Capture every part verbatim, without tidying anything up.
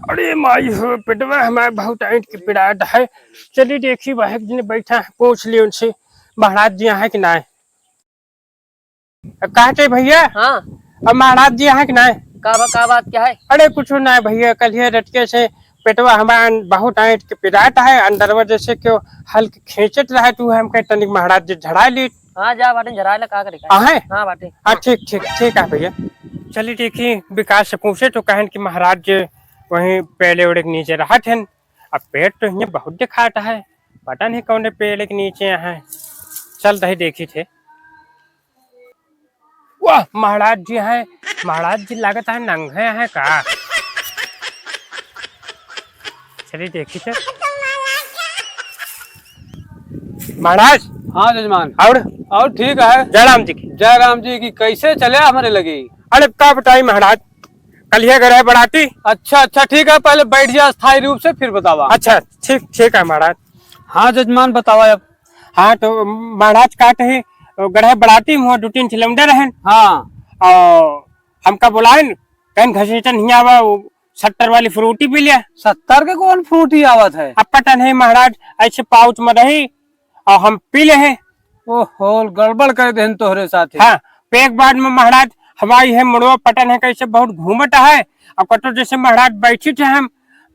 अरे माई हो, पेटवा हमार बहुत ऐंठ के पिरात है। चली देखी, वहाँ एक जने बैठा है, पूछ ली उनसे, महाराज जी यहाँ है कि ना है? का है भैया? हाँ। अब महाराज जी यहाँ है कि ना है? का बा, का बात क्या है? अरे कुछ ना है भैया, कल ये रटिया से पेटवा हमार बहुत ऐंठ के पिरात है, अंदरवा जैसे क्यों हल्के खींचत रहे, तू हमके तनिक महाराज जी झड़ा ली। हाँ, जा बाटे, झराए ला, का करे का? आहे? हाँ, बाटे। हाँ, ठीक, ठीक, ठीक है भैया। चली देखी, विकास से पूछे तो कहन कि महाराज जी वहीं पेड़े ओड़े के नीचे रहत हन। अब पेड़ तो हियाँ बहुत दिखात है, पता नहीं कौन पेड़ के नीचे है। चल दही देखी थे। वाह, महाराज जी हैं। महाराज जी लागत है नंगे हैं का? चलिए देखी थे। महाराज। हाँ जजमान। और? और ठीक है। जय राम जी की। जय राम जी की। कैसे चले हमारे लगे? अरे का बताई महाराज, कलिया गए रहे बराती। अच्छा, अच्छा, ठीक है, पहले बैठ जा स्थायी रूप से, फिर बतावा। अच्छा, ठीक, ठीक है महाराज। हाँ जजमान, बतावा अब। हाँ तो महाराज का कही, गढ़े बराती में दो तीन सिलेंडर हैं। हाँ। और हमका बुलाए न, कहीं घसीटन हियाँ आवा, वो सत्तर वाली फ्रूटी पी लिया। सत्तर के कौन फ्रूटी आवत है? अब पता नहीं महाराज, ऐसे पाउच में रही और हम पी ले हैं। ओहो, गड़बड़ कर देहन तोहरे साथे। हाँ, पे एक बार में महाराज हवाई है, मुड़वा पटन है, कैसे बहुत घूमत है। अब कतो जैसे महाराज बैठी थे हम,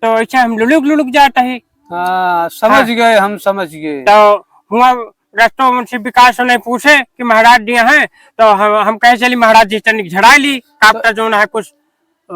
तो ऐसे हम लुलुक लुलुक जात है। हाँ, समझ हाँ। गए, हम समझ गए। तो हुआ रस्तों में से विकास ने पूछे कि महाराज जी हैं, तो हम, हम कहे चली महाराज जी तनिक झड़ा ली, कापता तो जो है कुछ अ,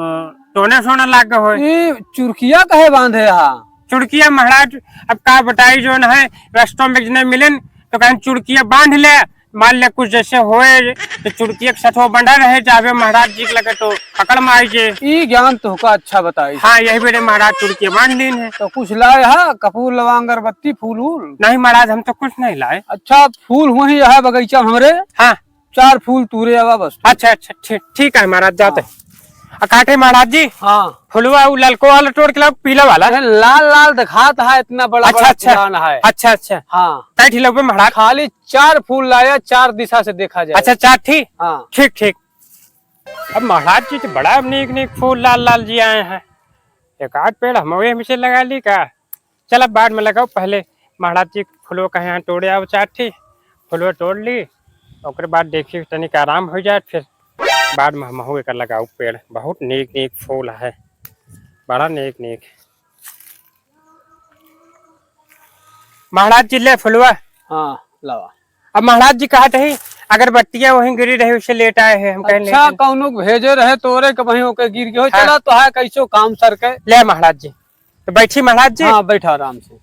सोना सोना लाग गए होए। ई चुरकिया कहे बांधे हा? चुरकिया महाराज, अब का बताई, जोन है, रस्तों में जने मिलन, तो कहें, "चुरकिया बांध ले, मान ले, कुछ जैसे होए, तो चुरकिया के साथ वो बंधा रहे, जावे महाराज जी के लगे, तो पकड़ में आई जे।" ई ज्ञान तोहका अच्छा बताई। हाँ, यही बेरे महाराज चुरकिया बांध लीन है। तो कुछ लाए हा, कपूर, लवांग, अगरबत्ती, फूल, वूल? नहीं महाराज, हम तो कुछ नहीं लाए। अच्छा, फूल वहीं है बगीचा में हमरे। हाँ। चार फूल तूरे आवा बस। अच्छा, अच्छा, ठीक, ठीक है महाराज, जाते हाँ। हैं। आ काटे महाराज जी, हाँ। फुलवा उ ललको वाला तोड़ के लाओ, पीला वाला। अरे लाल लाल दिखात है, इतना बड़ा अच्छा, बड़ा अच्छा। फुलान है। अच्छा, अच्छा। हाँ। कै ठी लउबे महाराज? खाली चार फूल लाया, चार दिशा से देखा जाए। अच्छा, चार ठी? हाँ। ठीक, ठीक। अब महाराज जी तो बड़ा नीक नीक फूल लाल लाल जी आए हैं। एक आध पेड़ हम वही में से लगा ली का? चल, अब बाद में लगाओ, पहले महाराज जी फुलवा कहे यहाँ तोड़े आओ चार ठी, फुलवा तोड़ ली, ओकरे बाद देखी तनिक आराम हो जाए, फिर बाद में हमहू एकर लगाओ पेड़। बहुत नीक नीक फूल है, बड़ा नीक नीक। महाराज जी ले फुलवा। हाँ, लावा। अब महाराज जी कहत ही, अगरबत्तियाँ वहीं गिरी रही, उसे लेट आए हैं, हम कहे अच्छा, लेट आए। कौनो के भेजे रहे तोरे के वहीं ओके गिर गयो। हाँ। चला तो है, कैसो काम सर के। ले महाराज जी, तो बैठी महाराज जी। हाँ, बैठा आराम से।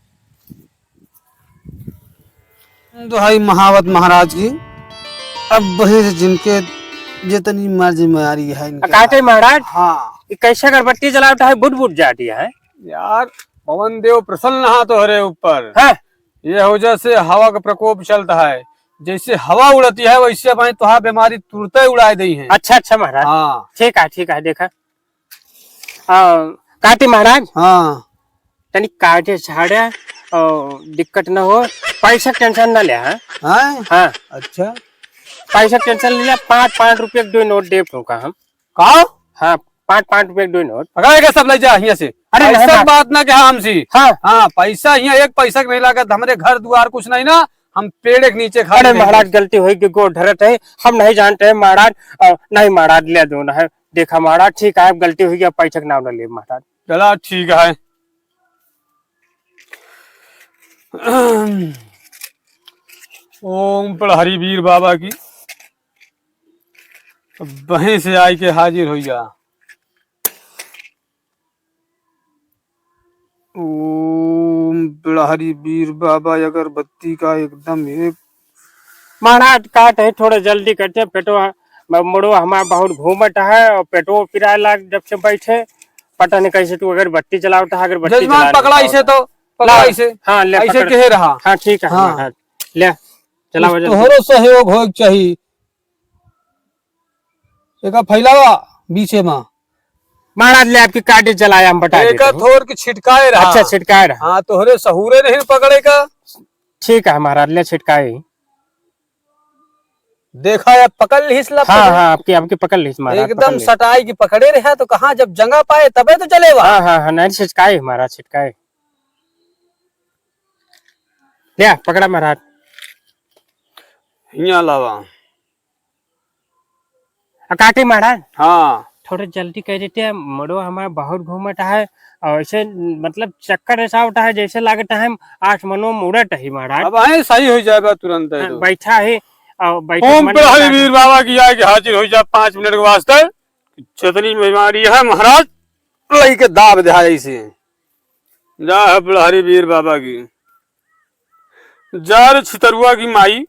दुहाई महावत महाराज की, अब वही से जिनके जितनी मर्जी मारी है इनके काटे हाथ। महाराज। हाँ। ये कैसे अगरबत्ती जलावता है, बुट बुट जाती है। यार, पवन देव प्रसन्न हा तोहरे ऊपर। हाँ। ये वजह से हवा का प्रकोप चलता है, जैसे हवा उड़ती है वैसे भाई तोहार बीमारी तुरते उड़ाए देई है। अच्छा, अच्छा महाराज। हाँ। ठीक है, ठीक है, देखा। आ, काटी महाराज। हाँ। तनी काटे झाड़े, और दिक्कत न हो, पैसा के टेंशन न ले, हाँ? हाँ? हाँ। अच्छा। पैसा के टेंशन ले ले, पाँच, पाँच रुपये के दो नोट देब तुमका हम। का? हाँ, पाँच, पाँच रुपये के दो नोट। पकड़ के सब ले जा हियाँ से। अरे नहीं ऐसा बात। बात ना कहा हमसे। हाँ। हाँ, पैसा हियाँ एक पैसा के नहीं लागत, हमरे घर दुआर कुछ नहीं ना, हम पेड़ के नीचे खड़े अरे हैं। महाराज, गलती हुई कि गोड़ धरत है, हम नहीं जानते हैं महाराज। अ, नहीं महाराज, ले दो ना है। देखा महाराज, ठीक है, अब गलती हुई, अब पैसा के नाम न ले महाराज। चला ठीक है। ओम प्रहरी वीर बाबा की, बहें से आए के हाजिर हो जा। ओम प्रहरी वीर बाबा अगरबत्ती का एकदम एक महाराज, कहत है थोड़ा जल्दी करते, पेटो, मुड़ो हमार बहुत घूमत है और पेटो पिराए लाग जब से बैठे। पता नहीं कैसे तू अगरबत्ती जलावता है, अगरबत्ती जजमान, जला पकड़ा लेता इसे होता। तो, पकड़ा ला, इसे। हाँ, ले, ऐसे पकड़। कहे रहा। हाँ, ठीक है, हाँ। महाराज। ले, चलावा जल्दी। तोहरो सहयोग होए के चाहिए। एका फैलावा बीचे में। महाराज, ले आपकी काटे जलाया, हम बता देते हैं। थोर के छिटकाए रहा। अच्छा, छिटकाए रहा। हाँ, तोहरे सहूरे नहीं पकड़े का। ठीक है महाराज, ले छिटकाए। देखा, अब पकड़ लिहिस ला हाँ, पकड़। हाँ, आपकी, आपकी पकड़ लिहिस महाराज, एकदम पकड़ लिहिस। सटाई की पकड़े रहा तो कहाँ जब जंगा पाए तबे तो चले वा। हाँ, हाँ, हाँ, नहीं, छिटकाए महाराज, छिटकाए। ले, पकड़ा महाराज। हियाँ लावा। आ, काटी महाराज। हाँ। थोड़े जल्दी कर देते हैं, मुड़ो हमारा बहुत घूमत है, और ऐसे मतलब चक्कर ऐसा होता है जैसे लागत है हम आसमानों में उड़त ही महाराज। अब आए सही हो जाए बा तुरंत है हाँ, तो। बैठा ही, और बैठे ओम मन प्रहरी लगा वीर बाबा की आए के हाजिर हो जा पाँच मिनट के वास्ते। जितनी बीमारी है महाराज, लई के दाब दे ऐसे। जा है प्रहरी वीर बाबा की। जा रे छितरुआ की माई,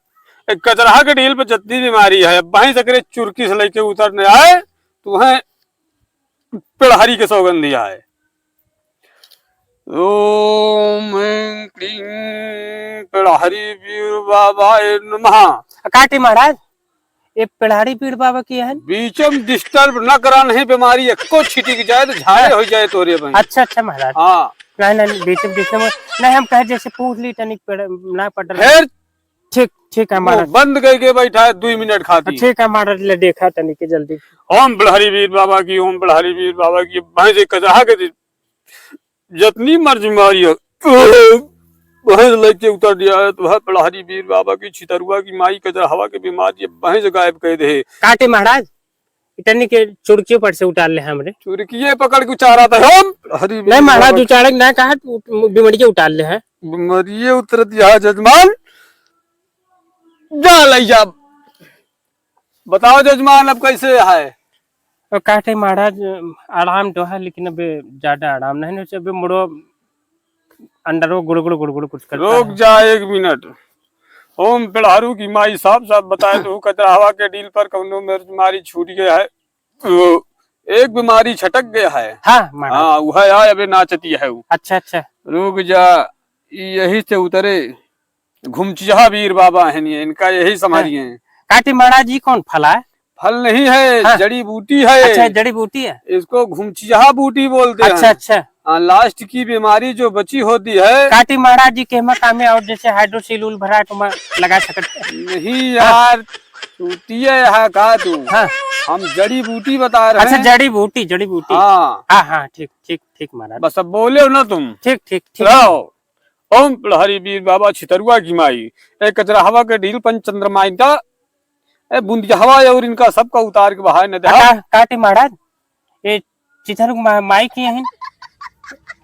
एक कचरहा के डील पे जतनी बीमारी है, अब वहीं तक रे चुरकी से लेके उतर न आए, तुम्हें पेड़हरी के सौगंध दिया है। ओम ऐं क्लीं पेड़हरी वीर बाबाय नमः। काटी महाराज, ये पेड़हरी वीर बाबा की है। बीच में disturb न करा, नहीं बीमारी एको छिटिक जाए तो झाड़े हाँ। हो जाए तोरे भाई। अच्छा, अच्छा महाराज। हाँ। नहीं, नहीं, बीच में disturb नहीं, हम कहे जैसे पूछ ली तनिक पेड़ ना पटल। फिर ठीक, ठीक है, वो महाराज। बंद करके बैठा है दुई मिनट खातिर। ठीक है, महाराज, ले देखा तनी के जल्दी। ओम पेड़हरी वीर बाबा की, ओम पेड़हरी वीर बाबा की, भैंस एक कचरहा के दे, जतनी मर्जी मारी हो, भैंस लेके उतर दिया है, तो है पेड़हरी वीर बाबा की, छितरुआ की माई कचरहवा के बीमारी, भैंस गायब कर दे। काटे महाराज, इतनी के चुड़कियों पर से उतार ले हमरे। चुड़किए पकड़ के उतारा था हम। हरी नहीं महाराज, बाबा। उतारे ना कहा, तू, तू बीमारिये उतार ले है। बीमारिये उतरत यहाँ जजमान। जा लई जा। बताओ जजमान, अब कैसे है? और काटे महाराज, आराम तो है, लेकिन अबे ज्यादा आराम नहीं, नहीं, अबे मुड़ो अंदर वो गुड़गुड़ गुड़गुड़ कुछ करता रुक है। जा एक मिनट। ओम पेड़हरू की माई साफ साफ बताए तो कचरावा के डील पर कौनो बीमारी छूट गया है। वो एक बीमारी छटक गया है। हाँ, महाराज। हाँ, वह है, अबे नाचती है वो। अच्छा, अच्छा। रुक जा, यही से उतरे। घुमचिया वीर बाबा है नहीं, इनका यही संभालिए। हाँ। काटी महाराज जी कौन फल है? फल नहीं है, हाँ। जड़ी बूटी है। अच्छा, जड़ी बूटी है। इसको घुमचिया बूटी बोलते अच्छा, हैं। अच्छा। हाँ, last की बीमारी जो बची होती है। काटी महाराज जी के हमें कामे और जैसे हाइड्रोसील उल भरा है तो मैं लगा सकते हैं। नहीं हाँ। यार, चूतिया यहाँ का तू? हाँ। हम जड़ी बूटी बता रहे अच्छा, हैं। जड़ी बूटी, जड़ी बूटी। हाँ। हाँ, हाँ, ठीक, ठीक, ठीक महाराज। बस अब बोले हो ना तुम। ठीक, ठीक, ठीक। रहो। ओम पेड़हरी वीर बाबा छितरुआ की माई, ए कचराहवा के डील पंचचंद्र माई का, ए बुंदियाहवा और इनका सबका उतार के बहाए न दे। का-, काटी महाराज, ए चिथरुक मा-, माई की यहीं।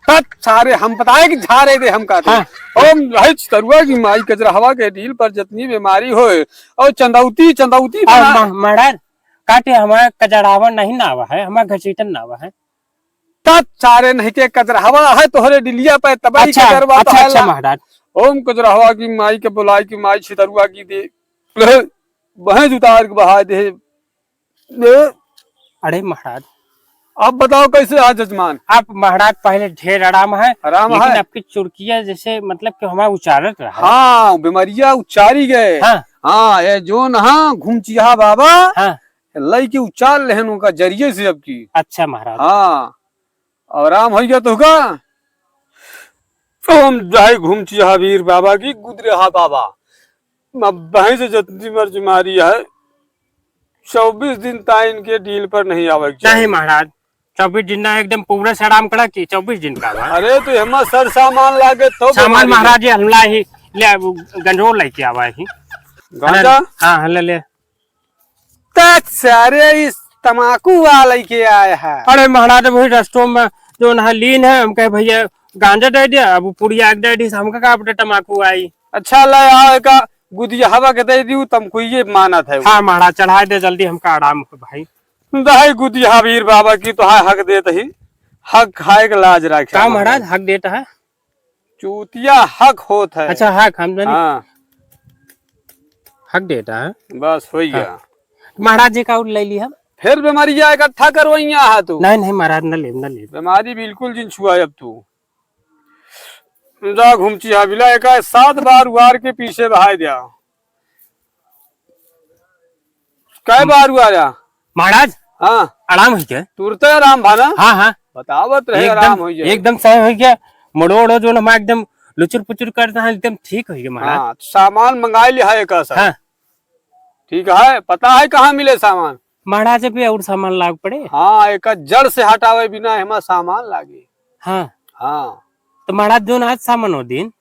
तब सारे हम बताए कि झारे दे हम काटे। हाँ। ओम रहे छितरुआ की माई कचराहवा के डील पर जितनी बीमारी होए और चंदौती, चंदौती और बना- मा-, महाराज, काटे हमारा कचराहवा नहीं नावा है, हमारा घसीटन नावा है। तब सारे नहीं के कचरहवा है तोहरे डिलिया पे तबई अच्छा, कचरवा अच्छा, बहला। अच्छा महाराज। ओम कचरहवा की माई के बुलाई की माई छितरुआ की दे। ले, भैंस उतार के बहा दे। ले। अरे महाराज। अब बताओ कैसे है जजमान? आप महाराज पहले ढेर आराम है, आराम लेकिन है। आपकी चुरकिया जैसे मतलब कि हमारा उचारत रहा। हाँ, बीमारिया उचारी गए। हाँ। हाँ, ये जो नहा घूम चिहा बाबा। हाँ। लई के उचार लेहन उनका जरिए से अब की। अच्छा महाराज। हाँ, आराम होइ गया तोहका? तो हम जाए घूम चिहा वीर बाबा की गुदरेहा बाबा। अब भैंस जतनी मर्जी मारी है, चउबीस दिन ताई इनके डील पर नहीं आवे के चाही। नहीं महाराज, चउबीस दिन ना, एकदम पूरा से आराम करा कि चउबीस दिन का बा। अरे तो हमार सर सामान लागे तो सामान बीमारी महाराज जी हमला ही ले आबू, गंजो लेके आवा ही। गांजा? हाँ, हाँ, ले ले। तक सारे इस तमाकू वाला के आए है। अरे महाराज, वही रस्तों में जो नहा लीन है, हम कहे, "भैया, गांजा दे दिया," अब वो पुड़िया के दे दी, हमका का अपने तमाकू आई। अच्छा, ले आओ, एका गुदिया हवा के दे दी, तमकू ये मानत है। हाँ महाराज, चढ़ाए दे जल्दी, हमका आराम हो भाई। दहाई गुदिया वीर बाबा की तो हाय हक देत ही, हक खाए के लाज राखे का महाराज। महाराज, हक देता है? चूतिया हक होत है। अच्छा, हक, हम जानी। हाँ। हक देता है। बस, होइ गया। हाँ। महाराज जी का और ले ली हम। फिर बीमारिया इकट्ठा करवइया है तू। नहीं, नहीं, महाराज, न लेब, न लेब। बीमारी बिल्कुल जिन छुआ अब तू। जा घूम चिहा बिला एका सात बार उआर के पीछे बहाय दिया। कै बार हुआ या? महाराज, हाँ। आराम होइ गया? तुरते आराम भा ना? हाँ, हाँ। बतावत रहे एकदम, आराम होइ गया। एकदम सही होइ गया। मड़ो उड़ो जो हमारा एकदम लुचुर पुचुर करता है, एकदम ठीक होइ गया महाराज। हाँ, सामान मंगाई लिहा एक ऐसा। हाँ। ठीक है, पता है कहाँ मिले सामान? महाराज, अभी और सामान लाग पड़े। हाँ, एक जड़ से हटावे बिना हमा सामान लागे। हाँ। हाँ। तो महाराज, जोन आज सामान हो दिन?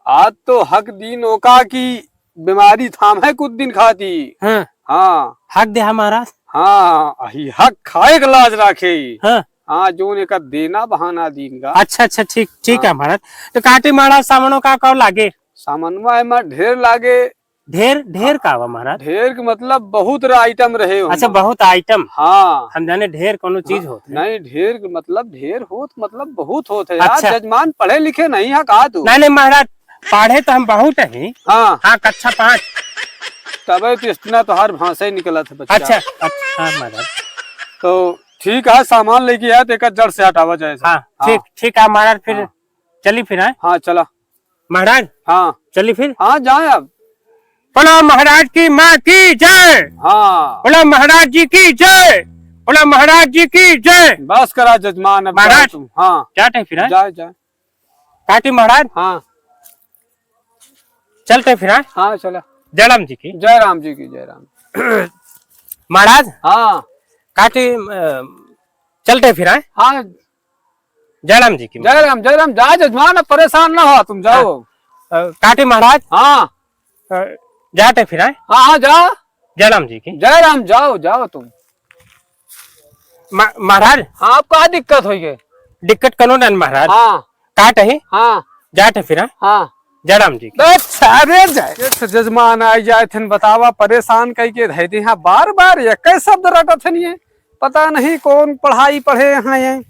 आज तो हक दिन ओका की बीमारी थाम है कुछ दिन खाती। हाँ। हाँ। हक दे महाराज। हाँ, ही हक खाए के लाज राखे। हाँ। हाँ, जोन एक देना बहाना दिन का। अच्छा, अच्छा, ठीक, ठीक हाँ। है महाराज। तो काटी महाराज, सामानों का कब लागे? सामानवा एमा ढेर लागे। ढेर, ढेर का बा महाराज? ढेर के मतलब बहुत रा-, आइटम रहे हो अच्छा, ना। बहुत आइटम। हाँ। हम जाने ढेर कोनो चीज हाँ, होत है। नहीं, ढेर के मतलब ढेर होत, मतलब बहुत होत है यार। अच्छा। जजमान पढ़े लिखे नहीं है का तू? नहीं, नहीं महाराज, पढ़े तो हम बहुत है। हाँ। हाँ, कक्षा पाँच। तबे तो इतना तोहार भाषा ही निकलत है बच्चा। अच्छा, अच्छा, हाँ महाराज। तो ठीक है, सामान लेके आए तो एक जड़ से हटावा जाए सब। हाँ, हाँ। ठीक, ठीक है महाराज, फिर हाँ। चली फिर, आए? हाँ, चला। महाराज, हाँ। चली फिर? हाँ, जाए अब। बोलो महाराज की माँ की जय। हाँ। बोलो महाराज जी की जय। बोलो महाराज जी की जय। बस करा जजमान, अब महाराज, जाओ तुम। हाँ। जाते फिर, हैं? जाए, जाए। काटी महाराज? हाँ। चलते फिर, हैं? हाँ, चला। जय राम जी की। जय राम जी की, जय राम। महाराज? हाँ। काटी, अ, चलते फिर, हैं? हाँ। जय राम जी की। जय राम, जय राम, जा जजमान, अब परेशान ना हो तुम, जाओ। हाँ। अ, काटी महाराज? हाँ। अ, जाते फिर, हैं? हाँ, हाँ, जा। जय राम जी की। जय राम, जाओ, जाओ तुम। मा-, महाराज? हाँ, अब का दिक्कत होई है? दिक्कत कनो ना महाराज। हाँ। काटे ही? हाँ। जाते फिर, हैं? हाँ। जय राम जी की। बस, अरे जय। ये तो जजमान आई जाए थन, बतावा, परेशान कई के धै दे। हाँ, बार बार एक ही शब्द रटत हन ये। पता नहीं कौन पढ़ाई पढ़े हैं ये।